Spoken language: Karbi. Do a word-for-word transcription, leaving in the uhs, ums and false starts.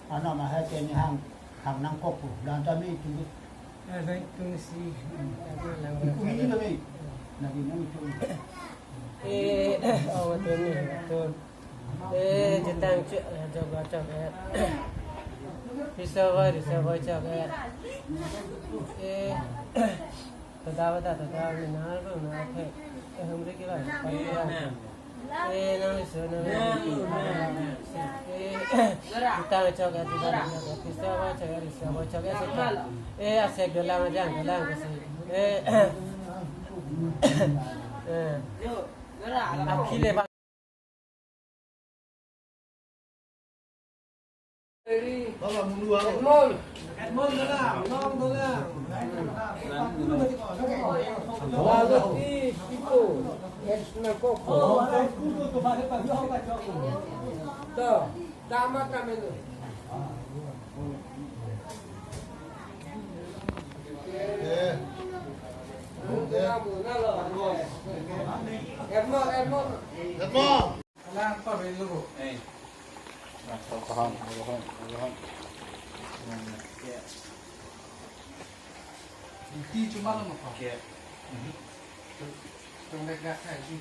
Anam ahai ke ni hang, hang nangkok pu, dan tami itu. Ada itu si, ada lang. Itu ini kami. Nabi nang itu. Eh, oh, betul ni, betul. Eh, jetang cek, eh, jok, jok, eh. Bisa boy, bisa boy, cek, eh. Eh, tada, tada, tada, minar, minar, eh. Eh, humri kila, eh, nang isu, nang isu. Eh, kita cok ya, kita cok ya, kita cok ya, kita cok ya, kita. Eh, asek dolang aja, dolang kasi. Eh, eh. Akhile ba. Edmond. Edmond dolang, Edmond dolang. Lalu ti Pipo, ex nangkok. To, damat kami tu. Edmond, Edmond. Edmond. Alcohol, alcohol, alcohol. Iti cuma lo mako. Tung dek dak hai sih.